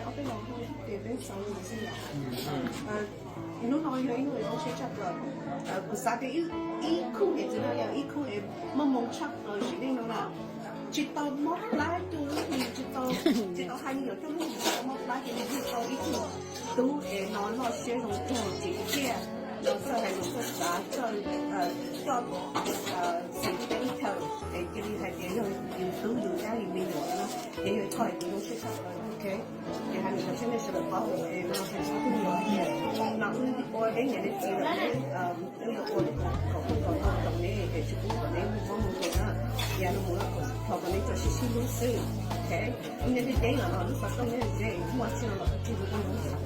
Ob peb los hu ces peb xav ua xwb yom. Hnub no yog ib hnub zoo siab tshaj plaws. Kuv xav tias ib khub niam txiv no yog ib khub es muaj hmoo tshaj plaws sim neej no na. Tsis tau mob plab cuaj lub hlis, tsis tau, tsis tau hais li yuav cuaj lub hlis, tsis tau mob plab ces nws yug tau ib tug tub es no loj siab zoo cuag txiv tiag. No txawj hais lus txawj xav txawj coj txiv teb chaws es cia li hais tias yog yus tub yus nyab yus me nyuam no ces yog ib qho kuv zoo siab tshaj plaws. Ok, ces hais lus rau nej sawv daws paub es no hais txog tus me nyuam tias no wb ua peb niam peb txiv lawm, wb yuav ua kom pub kom tau rau neb es tsis pub kom neb mob mus tus na. Yam no mus no kom thov kom neb tso sib sib hlub xwb. Ok, neb deb deb los no lub xov tooj neb ze muaj tsi no los tsis hlub hlub neb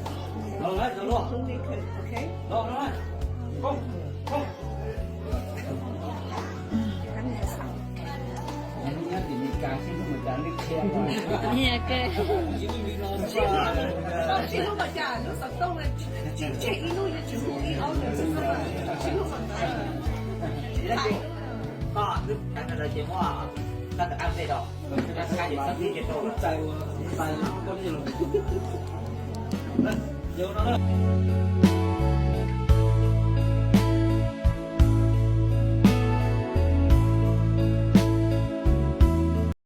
kawg. Ok, tsis hlub mas cas lub xov tooj tsis tseg ib lub, tsis hlub ib ob, tsis hlub mas cas.